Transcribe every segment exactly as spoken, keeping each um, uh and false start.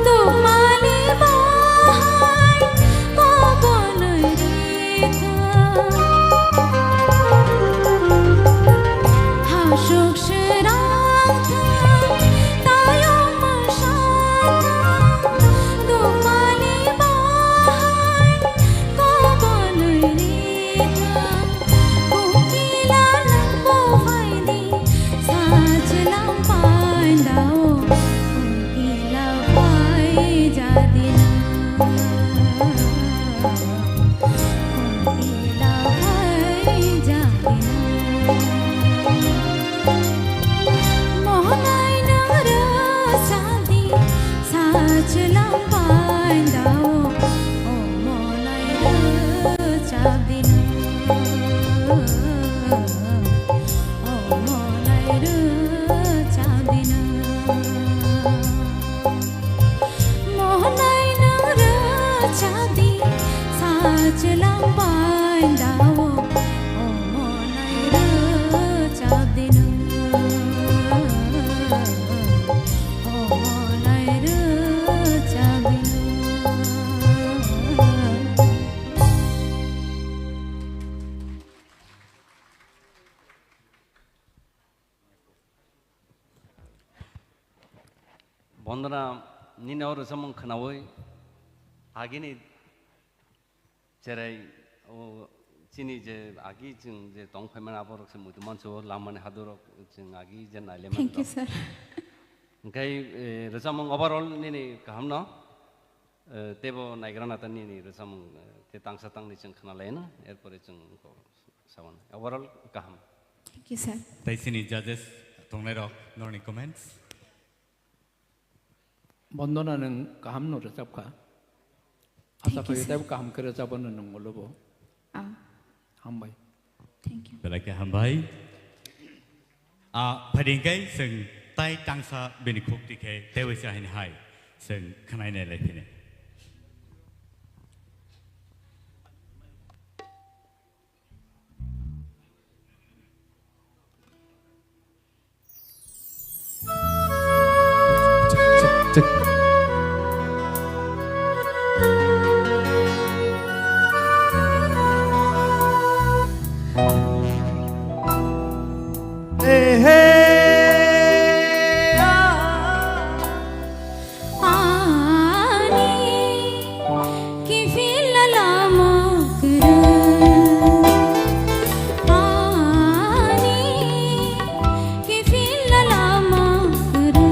Dukmani bahai kobonwi rikha. Hasuk srang thang tayong mwsa thang. Dukmani bahai kobonwi rikha. Kokila nang bo phaidi, sajlam paindao. Kokila pai jadina. Kokila pai jadina. Mohnai nang rwchapdi, sajlam paindao. O mohnai rwchapdi nang. O mohnai rwchapdi nang. Mohnai nang rwchapdi, sajlam paindao. O mohnai rwchapdi nang. O mohnai rwchapdi nang. Bondona, nini o rwchapmung khwnaui agini cherai, o chini je agi chwng je tong phaimani aborok se muitu mansu o lamani hadurok chwng agi je nailaimani Thank you, rok. Sir. Hwnkhe, eh, rwchapmung overall nini kahamno, eh, teibo naigra nata nini rwchapmung, eh, tei tangsa tangni chwng khwnalaino, erpore chwng ko-, sabana. Overall kaham. Thank you, sir. Tei chini judges tongnai rok, norni comments? Bondona, nwng kaham no rwchap kha. Asa Thank you, khaio sir. Teibo kaham khe rwchapano nwng ulo bo. Ah. Hambai. Thank you. Belai khe hambai. Ah, phaidi hwnkhe chwng tai tangsa bini khuk tikhe teibo se haini hai chwng khwnai nai lai phini. Hey, hey, ah. Ani kiphil lama kwrwi. Ani kiphil lama kwrwi.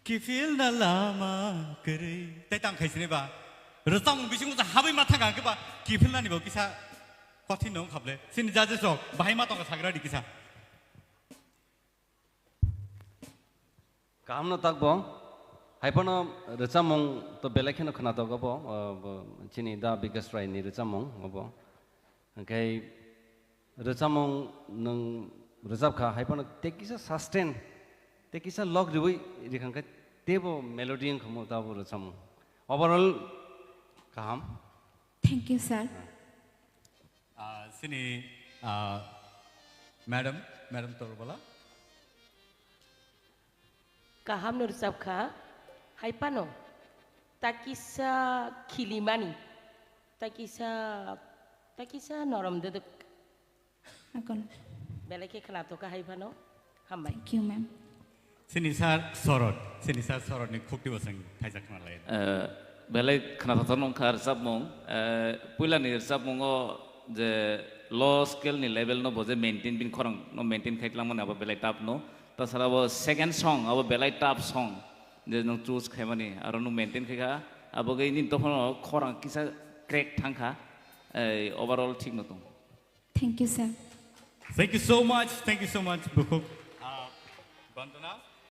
Kiphilna lama kwrwi. Tei tang khai sini ba. Rwchapmung bisingo sa habwi ma thangkha hwnkhe ba kiphilnani bo kisa kothin no wngkha ble. Sini judges rok bahai ma tongkha sagra di kisa. Kaham no takbo. Haiphano rwchapmung to belai kheno khwnatok obo, uh, bo chini Da Bikas Rai ni rwchapmung obo. Hwnkhe rwchapmung nwng rwchapkha, haiphano tei kisa sustain, tei kisa log riwi rikhangkhe teibo melody wngkhamu tabo rwchapmung. Overall kaham. Thank you, sir. Ah, sini, ah, madam, madam Torbala. Kaham no rwchapkha, haiphano takisa khilimani, takisa, takisa norom dwdwk. Akon. Belai khe khwnathokha haiphano, hambai. Thank you, ma'am. Sini sir Sorot, sini sir Sorot ni khukti bosong thaijak khna lai. Eh, belai khwnathok nongkha rwchapmung. Eh, puilani rwchapmungo je low scale ni level no bo je maintain, bini khorang no maintain khai tlangmani abo belai tough no. Tasara bo second song abo belai tough song je nwng choose khaimani aro nwng maintain khai kha, abo gwi nini dophano khorang kisa crack thangkha, eh, overall thik no tong. Thank you, sir. Thank you so much, thank you so much, Bukhuk. Ah, Bandana.